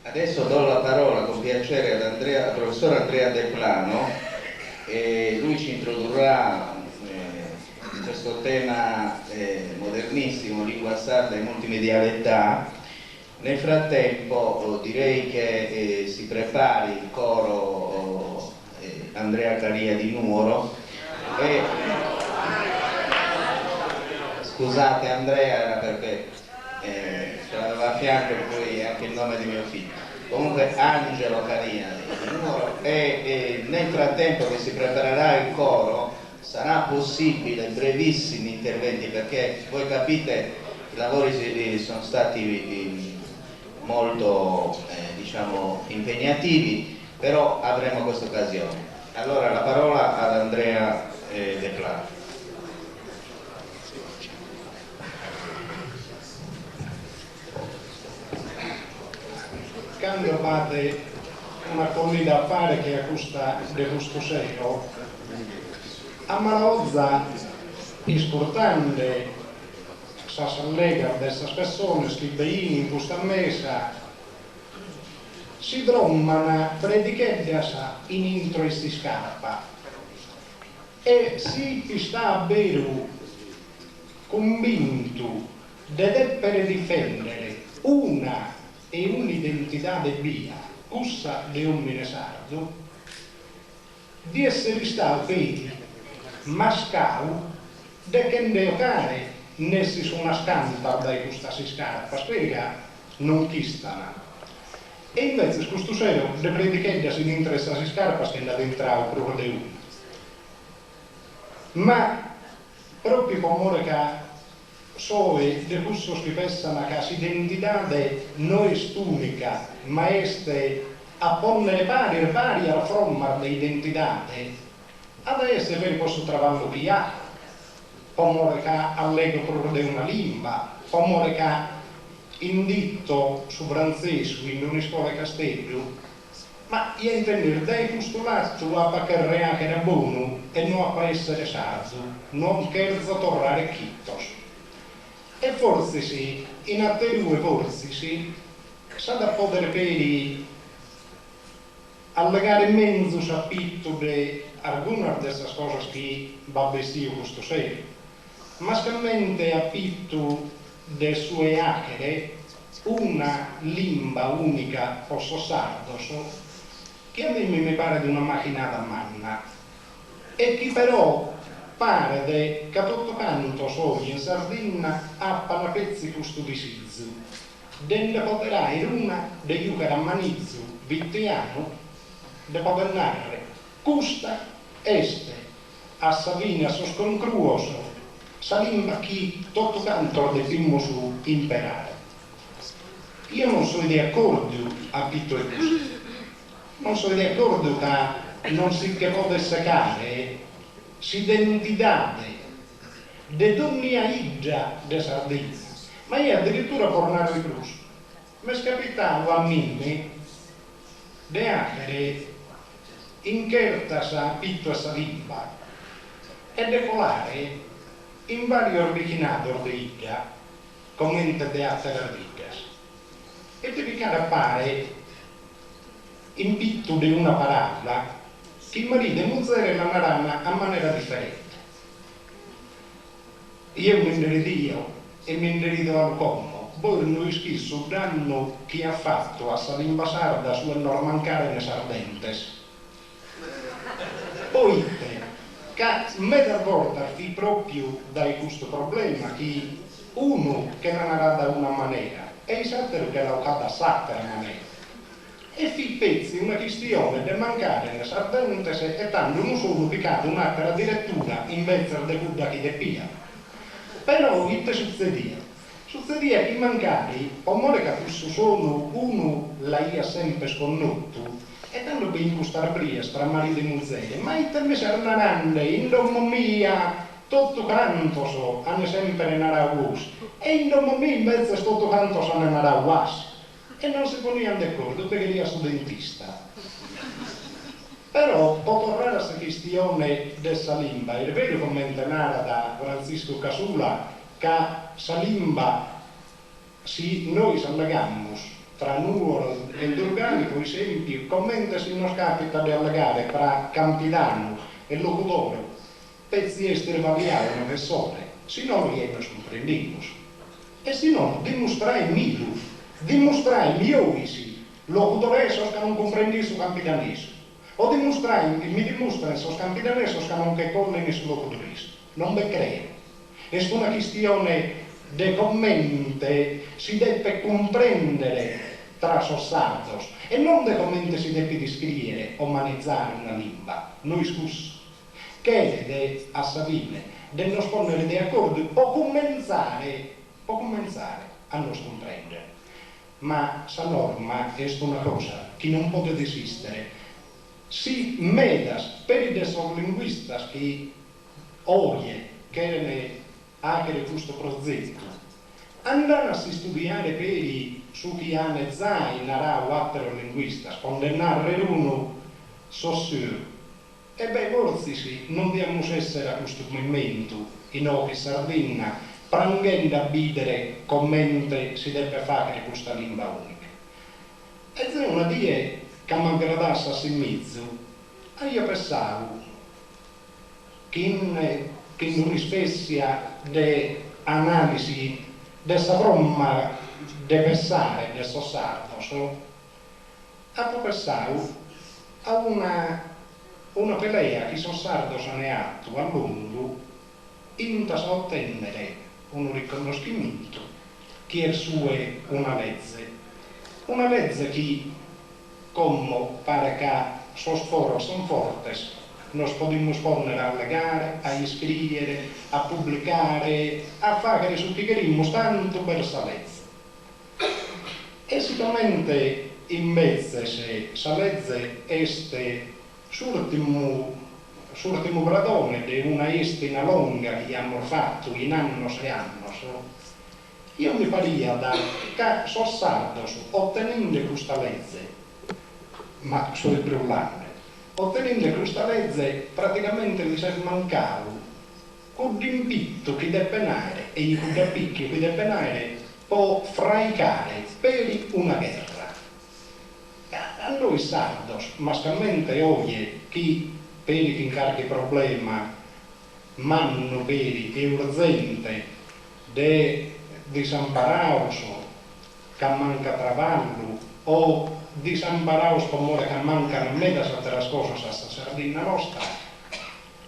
Adesso do la parola con piacere ad Andrea, al professor Andrea Deplano e lui ci introdurrà eh, questo tema eh, modernissimo, lingua sarda e multimedialità. Nel frattempo oh, direi che eh, si prepari il coro oh, eh, Andrea Caria di Nuoro e scusate Andrea era perché eh, ce l'avevo a fianco e poi anche il nome di mio figlio. Comunque Angelo Caria di Nuoro e, e nel frattempo che si preparerà il coro sarà possibile brevissimi interventi perché voi capite i lavori sono stati molto eh, diciamo, impegnativi, però avremo questa occasione. Allora la parola ad Andrea eh, De Plano. Cando b'at una collida a pare che a custa de custu sero, a mala 'oza iscurtende sas allegas de sas pessones chi bi in in custa mesa, si dromman predicheddas in intro 'e s'iscarpa e si p'istare abberu cumbintu de dèpere difèndere una e un'identidade bia, cussa de òmine sardu, dia èssere istau peri mascau de che nde 'ocare nessis unas cantas dae custas iscarpas, peri ca non ch'istan. E imbetzes custu sero de predicheddas in intro 'e sas iscarpas che nd'at intrau prus de una. Ma pròpiu pro more ca soe de cussos chi pessan ca s'identidade no est ùnica ma est a pònnere paris vàrias frommas de identidade, at a èssere peri pro su traballu chi apo, pro more ca allego prus de una limba, pro more ca indito su frantzesu in un'iscola 'e Casteddu, ma ia intender dae custu latu apo a cherrer 'achere a bonu e no apo a èssere sardu, non cherzo torrare chitos. E fortzis in aterue fortzis s'at a pòdere peri allegare menzus a pitu de argunas de sas cosas chi b'at bessiu custu sero, mascamente a pitu de su 'e 'achere una limba ùnica po sos sardos, chi a mimmi mi paret una machinada manna e chi però paret ca totu cantos oje in Sardinna apan petzi custu disizu de nde poder aer una de jucher a manizu fitianu de poder narrer custa est a sa fine a sos concruos sa limba chi totu cantos depimus imperare. Io non soe de acordiu a pitu 'e custu. Non soe de acordiu ca non si che podet secare s'identidade de donnia 'idda de Sardigna. Ma io addirittura bos naro 'e prus, m'est capitau a mimmi de 'achere inchertas a pitu 'e sa limba e de colare in varios bichinados de 'idda comente de àteras biddas e de picare a pare in pitu de una paràula chi maridu e muzere la naran a manera diferente. Ieo mi nde ridio e mi nde rido 'alu como, bois no ischis su dannu chi at fatu a sa limba sarda su 'e nos mancaren sas dentes. Poite ca medas bortas fit pròpiu dae custu problema chi unu che la narat a una manera e s'àteru che la 'ocat a s'àtera manera. E fit petzi una chistione de mancaren sas dentes e tando unu sonu picat un'àtera diretura imbetzes de cudda chi depiat. Però ite sutzediat? Sutzediat chi mancari, po more ca cussu sonu unu l'aiat semper connotu, e tando bin custas brias tra maridu e muzere, ma ite mi ses narande, in domo mia totu cantos ane sempre narau 'osi, e in domo mia imbetzes totu cantos ane narau 'asi. E non si ponian de acordu, bi cheriat su dentista. Però, po torrare a sa chistione de sa limba, est beru comente narat Frantziscu Casula ca sa limba, si nois allegamus. Tra Nuoro e Durgali, pro esèmpiu, comente si nos càpitat de allegare tra Campidanu e Logudoro, petzi est irvaliau unu pessone, si nono jai nos cumprendimus. E si nono, dimustrae-mi-lu, dimustrae-mi 'ois, logudoresos ca non cumprendis su campidanesu, o dimustrae, mi dimustren sos campidanesos ca non che collin su logudoresu. Non be creo. Est una chistione de comente si depet cumprèndere tra sos sardos e non de comente si depet iscrìere o manizare una limba. No est cussu. Cheret, a sa fine, de nos pònnere de acordu po cumentzare po cumentzare a nos cumprèndere. Ma sa norma est una cosa chi non podet esìstere si medas, peri de sos linguistas chi Oje cheren 'achere custu prozetu. Andan a s'istudiare peri su chi an zai narau atteros linguistas, po nde narrer unu, Saussure. E beh, fortzis non diamus esser a custu momentu inoghe in Sardinna pranghende a bidere comente si depet fachere custa limba unica. E zeo una die, ca m'aggradat s'assimizu, aio pessau chin chin un'ispèssia de anàlisi de sa fromma de pessare de sos sardos, apo pessau a una una pelea chi sos sardos ant 'atu a longu intas a otènnere unu riconnoschimentu chi est su 'e una leze, una leze chi Como paret ca sos coros sunt fortes, nos podimus pònnere a allegare, a iscrìere, a publicare, a fàghere su chi cherimus tantu b'est sa leze. E sigomente imbetzes sa leze est s'ùrtimu s'ùrtimu pradone de una 'estina longa chi amus fatu in annos e annos, Eo mi pariat ca sos sardos oteninde custa leze, ma soe brullande, oteninde custa leze praticamente lis est mancau cudd'impittu chi depen aere e cudd'apicchiu chi depen aere po fraicare peri una gherra. A nois sardos, mascamente oje chi peri chin carchi problema mannu peri e urzente de disamparaos ca mancat traballu o disamparaos po more ca mancan medas ateras cosas a sa Sardinna nostra,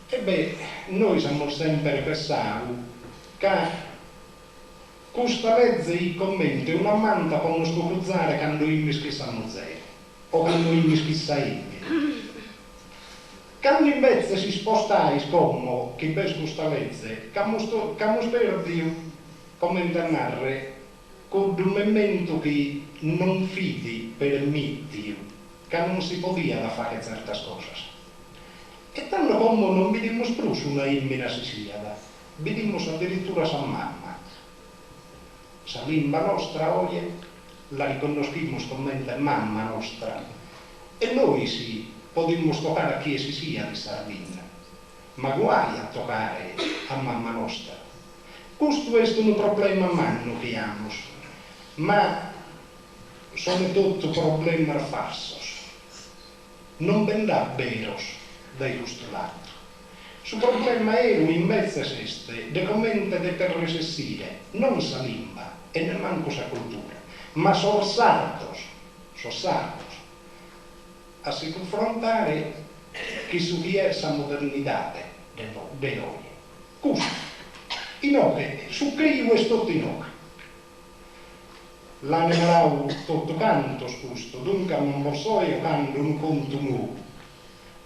e beh, nois amus semper pessau ca custa leze 'it comente una manta po nos cucuzare cando 'imis chin sa muzere o cando 'imis chin sa 'emina. Cando imbetzes ispostais como chi b'est custa leze, ch'amus ch'amus pèrdiu, comente a narrer, cuddu mementu chi non fit permìtiu, ca non si podiat fagher tzertas cosas. E tando como non bidimus prus una 'emina si siat, bidimus adiritura sa mama. Sa limba nostra oje la riconnoschimus comente mama nostra e nois podimus tocare a chie si siat in Sardinna, ma guai a tocare a mama nostra. Custu est unu problema mannu chi amus, ma sono totu problemas farsos. Non bi nd'at beros dae custu latu. Su problema 'eru imbetzes est de comente depet resessire non sa limba e nemmancu sa cultura, ma sos sardos, sos sardos, a si cunfrontare chin su chi est sa modernidade de de oje. Custu, inoghe, su criu est totu inoghe. L'an narau totu cantos custu, duncas non bos soe 'ocande unu contu nou.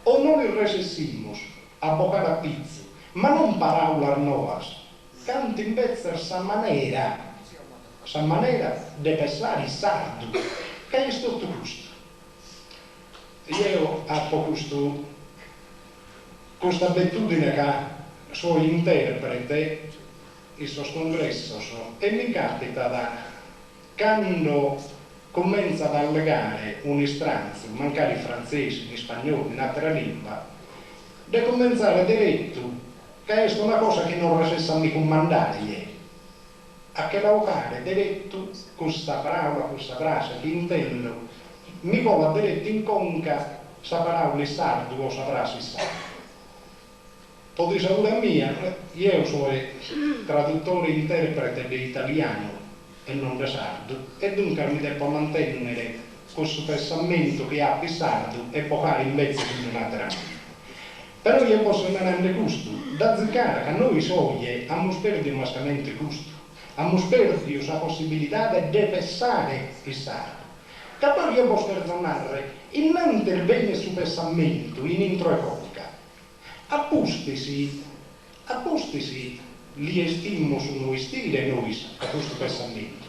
O nois resessimus a bocare a pizu, ma non paraulas noas, cantu imbetzes sa manera, sa manera de pessare in sardu, ca est totu custu. Jeo apo custu, custa abetudine ca so interprete in sos cungressos e mi capitat cando cumentzat a allegare un'istranzu, mancari in frantzesu, in ispagnolu, in àtera limba, de cumentzare deretu ca est una cosa chi non resesso a mi cumandare jeo. A che la 'ocare derettu cussa paraula, cussa frase chi intendo, mi colat derettu in conca sa paraula in sardu o sa frase in sardu. Po disaura mia, jeo soe traduttore e interprete de italianu e non de sardu e duncas mi depo mantennere cussu pessamentu chi apo in sardu e bocare imbetzes in un'atera manera. Però jeo bos so narende custu, dazi cara ca nois oje amus perdiu mascamente custu, amus perdiu sa possibilidade de pessare in sardu. Ca poi jeo bos cherzo narrer, innantis benit su pessamentu in intro 'e conca, a pustis, a pustis li 'estimus unu 'estire nois a custu pessamentu,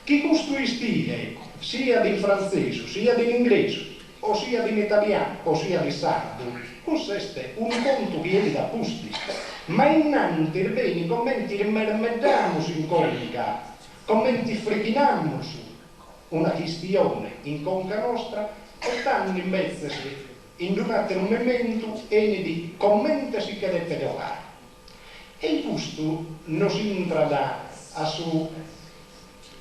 chi custu 'estire siat in frantzesu, siat in ingresu, o siat in italianu o siat in sardu, cussu est unu contu chi 'enit a pustis, ma innantis benit comente irmermeddamus in conca, comente ifrighinamus una chistione in conca nostra e tando imbetzes in un'àteru mementu 'enit comente si che depet 'ocare. E custu nos intrat a su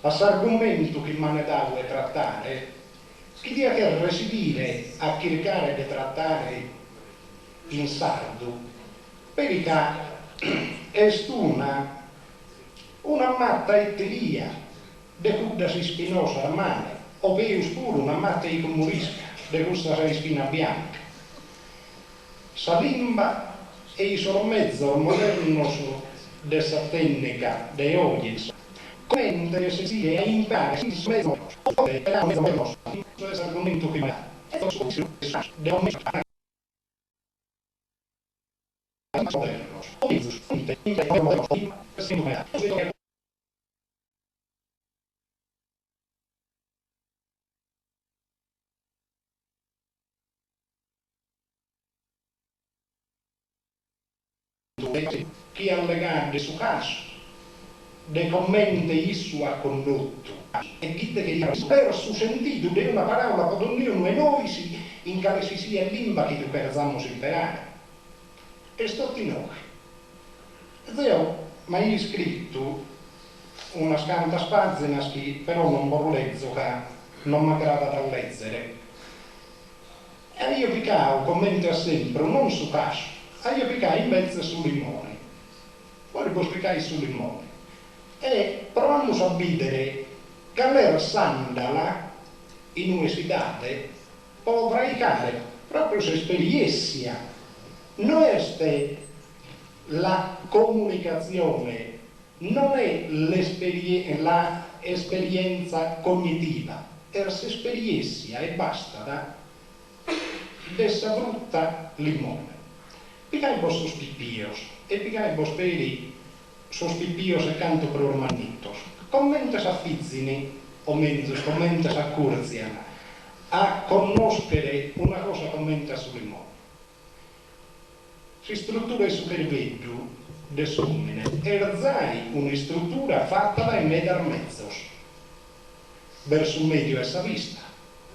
a s'argumentu chi m'an dadu 'e tratare, chi dia cherrer sighire a chircare de tratare in sardu, peri ca est una una mata 'e tiria de cuddas ispinosas male, o peus puru una mata 'e igumorisca de cussas a ispina bianca. Sa limba e i sos mezos modernos de sa tènnica de oje, comente sighire a impreare sos mezos modernos, custu est s'argumentu chi Chi allegat de su casu, de comente issu at connotu e ite cheriat persu su sentidu de una paràula pro donniunu 'e nois in cale si siat limba chi ddu cherzamus imperare. Est totu inoghe. Zeo m'aia iscritu unas cantas pàzinas chi però non bos lezo ca non m'agradat a lèzere. E aio picau, comente a sempru, non su casu, aio picau imbetzes su limone. Poi bos picai su limone. E proamus a bìdere cale est s'àndala in ue si dat po fraicare pròpriu s'esperièssia. No est la comunicatzione, non est la esperienza cognitiva, est s'esperièssia e bastat de sa fruta limone. Pigaibos sos pipios e pigaibos peri sos pipios e cantu prus mannitos, comente s'afizin, o menzus comente s'acurtzian a connòschere una cosa comente a su limone. S'istrutura 'e su cherveddu de s'òmine est zai un'istrutura fata dae medas mezos, b'est su mèdiu 'e sa vista.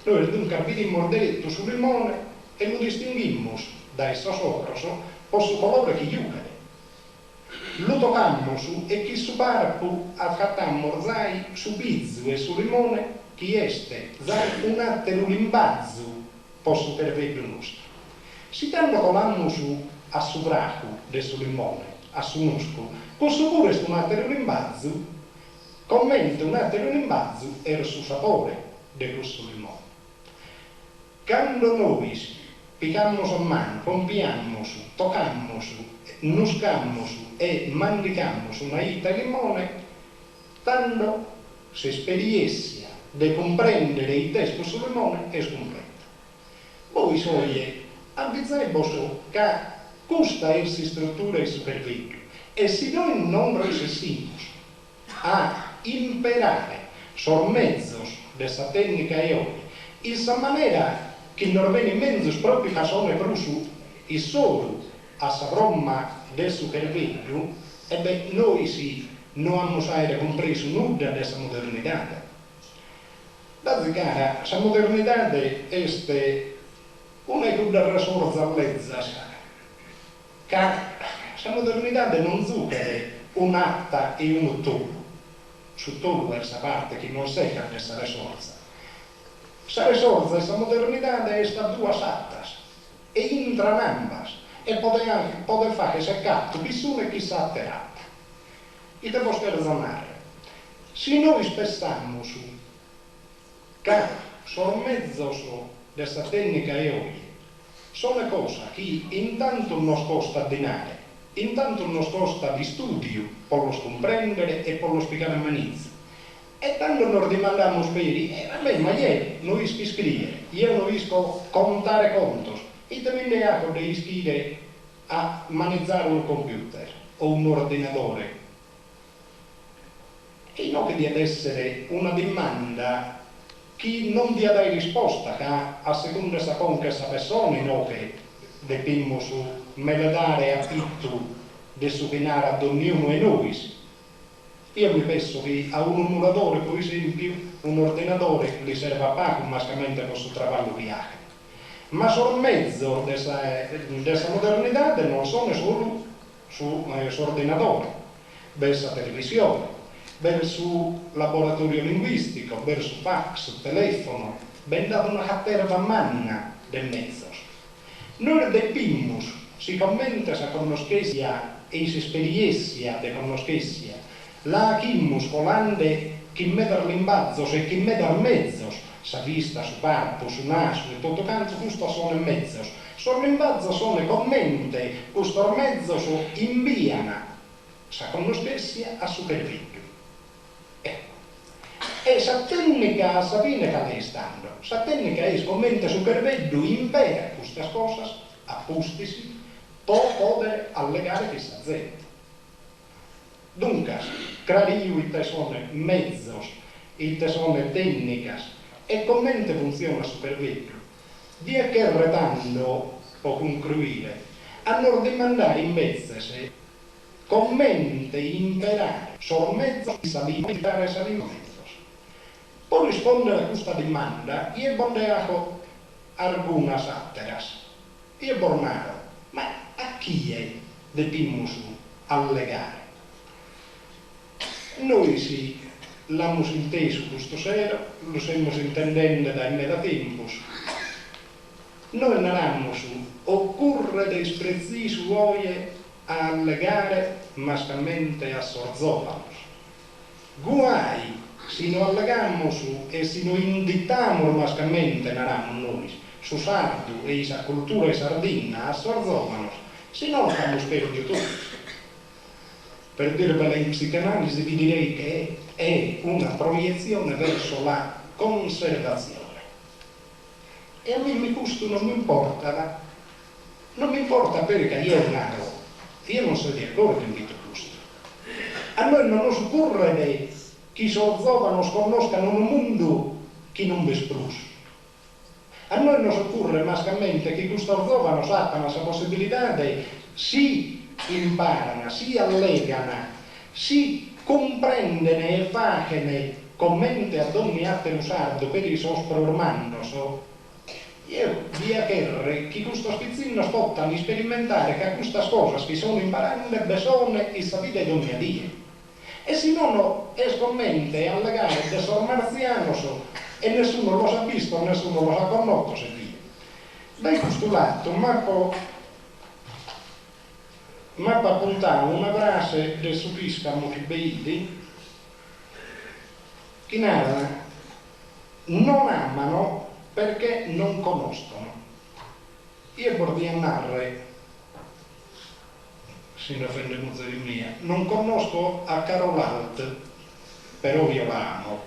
Nois duncas bidimus deretu su limone e lu distinghimus dae sos ogros po su colore chi juchet. Lu tocamus e chin su parpu acatamus zai su pizu 'e su limone chi est zai un'àteru limbazu po su cherveddu nostru. Si tando colamus a su fracu de su limone, a su nuscu, cussu puru est un'àteru limbazu, comente un'àteru limbazu est su sapore de cussu limone. Cando nois pigamus a manu, pompiamus, tocamus, nuscamus e mandigamus una 'ita 'e limone, tando s'esperièssia de cumprèndere ite est cussu limone est cumpleta. Bois oje abbizebos ca custa est s'istrutura 'e su cherveddu e si nois non resessimus a imperare sos mezos de sa tènnica 'e oje in sa manera chi nos benit menzus pròpiu ca sonet prus issoru a sa fromma de su cherveddu, e beh, nois no amus àere cumpresu nudda de sa modernidade. Dazi cara, sa modernidade est una 'e cuddas resorzas lezas ca sa modernidade non zuchet un'ata e unu tolu. Su tolu est sa parte chi non secat de sa resorza. Sa resorza 'e sa modernidade est a duas atas e intran ambas e podet fagher secatu chin s'una e chin s'àtera ata. Ite bos cherzo narrer? Si nois pessamus ca sos mezos de sa tènnica 'e oje sono cosa chi intantu nos costat dinare, intantu nos costat istùdiu po los cumprèndere e po los pigare a manizu, e tando nos dimandamus peri, e va bè, ma jeo no isco iscrìere, jeo no isco contare contos, ite mi nde aco de ischire a manizare unu computer o un'ordinadore? E inoghe diat èssere una dimanda chi non diat aer risposta ca a segundu 'e sa conca 'e sa pessona inoghe depimus meledare a pitu de su chi narat donniunu 'e nois. Io mi pesso chi a unu muradore, pro esèmpiu, un'ordinadore li servat pagu mascamente pro su traballu chi achet. Ma sos mezos de sa de sa modernidade non sono solu su s'ordinadore, b'est sa televisione, b'est su laboratorio linguistico, b'est su fax, su telefono, be nd'at una caterva manna de mezos. Nois depimus, sicomente sa connoschèssia e s'esperièssia de connoschèssia la achimus colande chin medas limbazos e chin medas mezos, sa vista, su parpu, su nasu e totu cantu custos sono mezos. Sos limbazos sono comente custos mezos imbian sa connoschèssia a su cherveddu. Ecco. E sa tènnica a sa fine cale est tando? Sa tènnica est comente su cherveddu imperat custas cosas a pustis po poder allegare chin sa zente. Duncas, crariu ite sono mezos, ite sono tènnicas e comente funtzionat su cherveddu. Dia cherrer tando, po cuncruire, a nos dimandare imbetzes comente imperare sos mezos in sa limba, imperare sa limba mezos. Po rispondere a custa dimanda jeo bos nde aco argunas àteras. Jeo bos naro, ma a chie depimus allegare? Nois l'amus intesu custu sero, lu semus intendende dae meda tempus. Nois naramus, ocurret est pretzisu oje a allegare mascamente a sos zòvanos. Guai si no allegamus e si no inditamus mascamente, naramus nois, su sardu e-i sa cultura 'e Sardinna a sos zòvanos, si no ch'amus pèrdiu totu. Per dirvela in psicanalisi vi direi che è una proiezione verso la conservazione. E a mimmi custu non m'importat, non m'importat peri ca jeo naro, io non so de acordu in pitu custu. A nois non nos ocurret chi sos zovanos connoscan unu mundu chi non b'est prus. A nois nos ocurret mascamente chi custos zovanos apan sa possibilidade, si imparan, si allegan, si cumprenden e faghen comente a donni àteru sardu peri sos prus mannos, jeo dia cherrer chi custos pitzinnos potan isperimentare ca custas cosas chi sono imparande be sono in sa vida 'e dònnia die. E si nono est comente allegare de sos martzianos e nessuno los at bistos, nessuno los at connotos e via. Dae custu latu m'apo m'apo apuntau una frase de su piscamu chi be 'it chi narat non amano perché non conoscono. Io bos dia narrer Si nd'ofendet muzere mia. Non connosco a Carol Alt, però io la amo.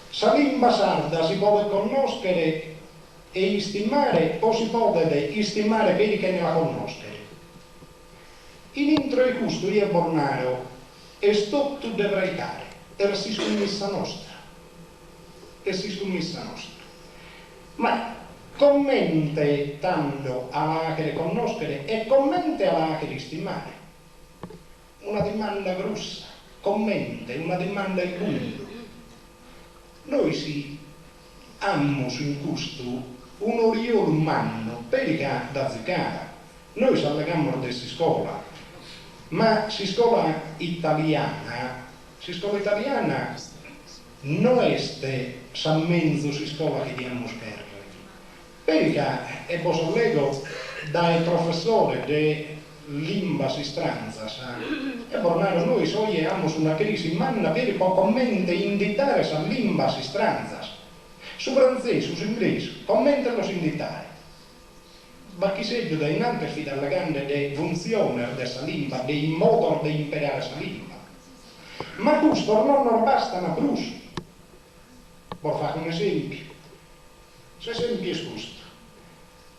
Sa limba sarda si podet connòschere e istimare o si podet istimare peri chene la connòschere. In intro 'e custu io bos naro, est totu de fraicare, est s'iscummissa nostra. Est s'iscummissa nostra. Ma comente tando a la 'achere connòschere e comente a la 'achere istimare? Una dimanda grussa, comente una dimanda 'e bundu. Nois amus in custu un'oriolu mannu peri ca da zicada. Nois allegamus de s'iscola, ma s'iscola italiana. S'iscola italiana no est sa menzus iscola chi diamus chèrrere. Peri ca, e bos allego dae professore de limbas istranzas, e bos naro nois oje amus una crisi manna peri po comente inditare sas limbas istranzas. Su frantzesu, s'inglesu, comente los inditare? Bacchiseddu dae innantis fit allegande de funtziones de sa limba, de is modos de imperare sa limba. Ma custos non nos bastan prus. Bos faco un'esèmpiu. S'esèmpiu est custu,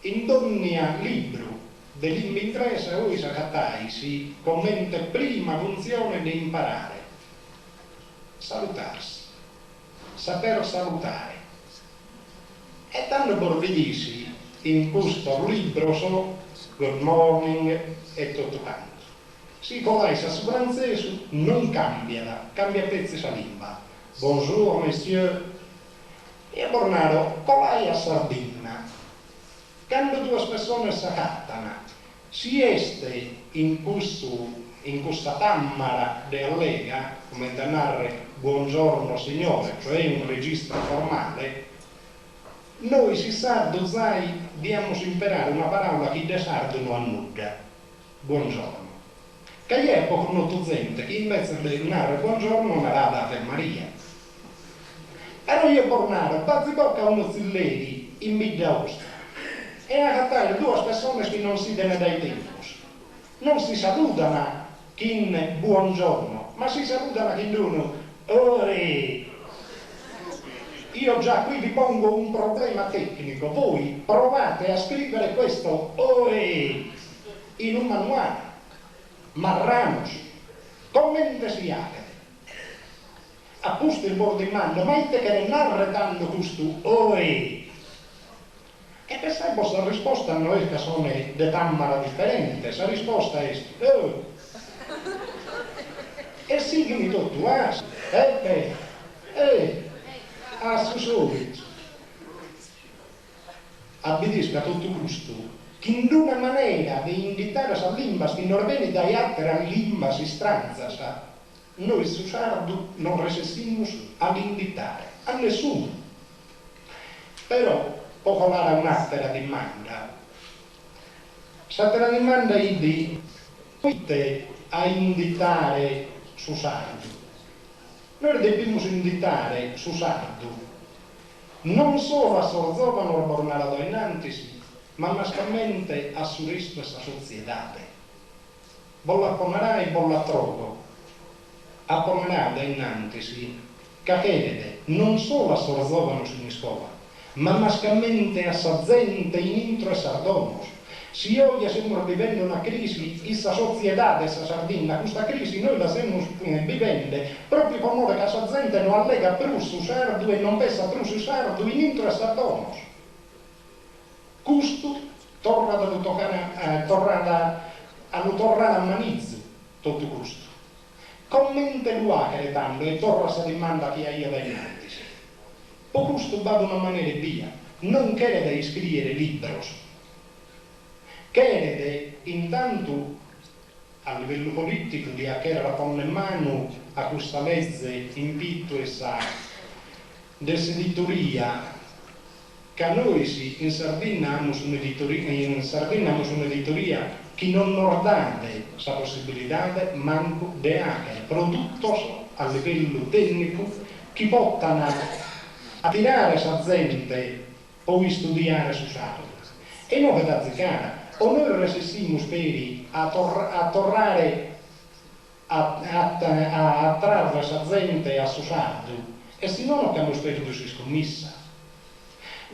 in dònnia libru de limba ingresa 'ois agatais comente prima funtzione de imparare, salutarsi, saper salutare. E tando bos bidis in custos libros good morning e totu cantu. Si colais a su frantzesu non càmbiat, càmbiat petzi sa limba, bonjour monsieur. Eo bos naro, colai a Sardinna. Cando duas pessones s'acatan, si est in cussu in cussa tàmmara de allega, comente a narrer buongiorno signore, cioè un registro formale, nois in sardu zai diamus imperare una paràula chi de sardu no at nudda, buongiorno. Ca jeo apo connotu zente chi imbetzes de narrer buongiorno narat Ave Maria. Però jeo bos naro, bazi-boche a unu tzilleri in bidda 'ostra e agatais duas pessones chi non s'iden dae tempus. Non si saludan chin buongiorno, ma si saludan chin d'unu Oi! Io già qui vi pongo un problema tecnico, voi provate a scrivere questo Oi! in un manuale. Marranos! Comente si 'achet? A pustis bos dimando, ma ite cheret narrer tando custu Oi? E pessaibos sa risposta no est ca son de tàmmara diferente, sa risposta est Oh! E sighini totu as, Pepe, Eh! A su solitu. A bidis ca totu custu, chin d'una manera de inditare sas limbas chi nos benit dae àteras limbas istranzas, Nois su sardu non resessimus a l'inditare a nessunu. Però po colare a un'àtera dimanda. S'àtera dimanda 'it proite a inditare su sardu? Nois depimus inditare su sardu non solu a sos zòvanos bos naradu a innantis, ma mascamente a su restu 'e sa sotziedade. Bos l'apo naradu e bos l'atrogo. Apo naradu dae innantis ca cheret non solu a sos zòvanos in iscola, ma mascamente a sa zente in intro 'e sas domos. Si oje semus bivende una crisi in sa sotziedade 'e sa Sardinna, custa crisi nois la semus bivende pròpiu pro more ca sa zente no allegat prus su sardu e non pessat prus su sardu in intro 'e sas domos. Custu torrat a lu tocare torrat a lu torrare a manizu totu custu. Comente lu 'achere tando e torro a sa dimanda chi aia dae innantis. Po custu b'at una manera ebbia, non cheret a iscriere libros. Cheret intantu a livellu politicu diat cherrer a ponner manu a custa leze in pitu 'e sa de s'editoria Ca nois in Sardinna amus in Sardinna amus un'editoria chi non nos dat sa possibilidade mancu de 'achere produtos a livellu tènnicu chi potan atirare sa zente po istudiare su sardu. E inoghe dazi cara, o nois resessimus peri a a torrare a a atrarre sa zente a su sardu e si nono ch'amus perdiu s'iscummissa.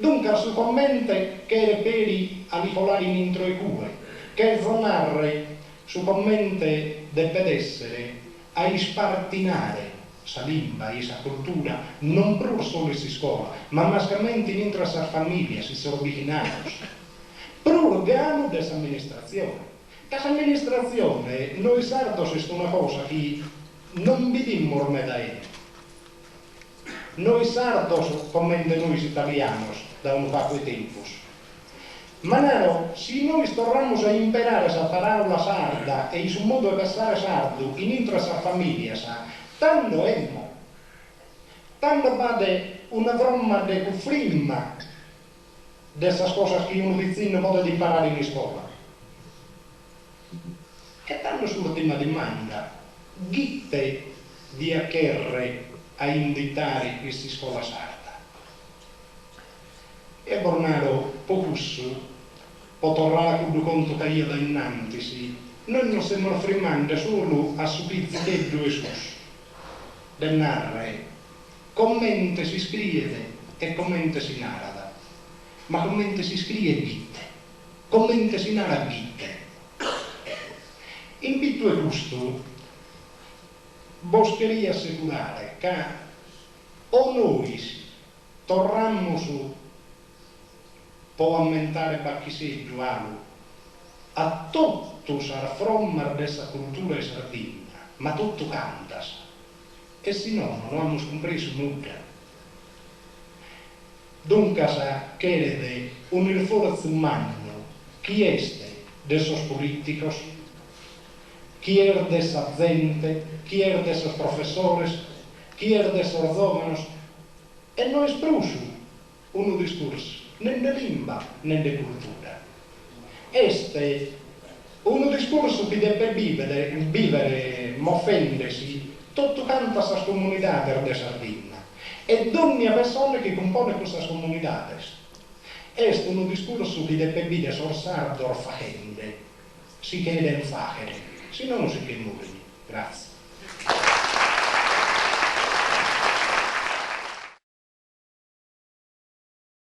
Duncas su comente cheret peri a li colare in intro 'e cue, cherzo narre su comente depet essere a ispartinare sa limba e sa cultura non prus solu in s'iscola, ma mascamente in intro 'e sas familias, in sos bighinados, prus galu de s'amministratzione. Ca s'amministratzione, nois sardos est una cosa chi non bidimus meda 'ene. Nois sardos comente nois italianos dae unu pagu 'e tempus. Ma naro, si nois torramus a imperare sa paràula sarda e-i su modu 'e pessare sardu in intro 'e sas famìlias, Tando emmo. Tando b'at una fromma de cufrimma de sas cosas chi unu pitzinnu podet imparare in iscola. E tando s'ùrtima dimanda, ghite diat chèrrere a inditare in s'iscola sarda? E bos naro, po cussu, po torrare a cuddu contu chi aia dae innantis, nois nos semus frimmande solu a su pizicheddu 'e susu, de narrer comente s'iscriet e comente si narat, ma comente s'iscriet ghite, comente si narat ghite. In pittu 'e custu bos cheria assegurare ca o nois Torramus po ammentare Bacchiseddu 'alu a totu sas frommas de sa cultura 'e Sardigna, ma totu cantas, e si nono no amus cumpresu nudda. Duncas cheret un'isfortzu mannu chi est de sos polìticos, chi est de sa zente, chi est de sos professores, chi est de sos zòvanos, e no est prus unu discursu nen de limba nen de cultura. Est unu discursu chi depet bìvere bìvere mofende-si totu cantas sas comunidades de Sardinna e dònnia pessone chi cumponet cussas comunidades. Est unu discursu chi depet bìdere sos sardos faghende, si cherent fàghere, si nono si che morin. Gràtzias.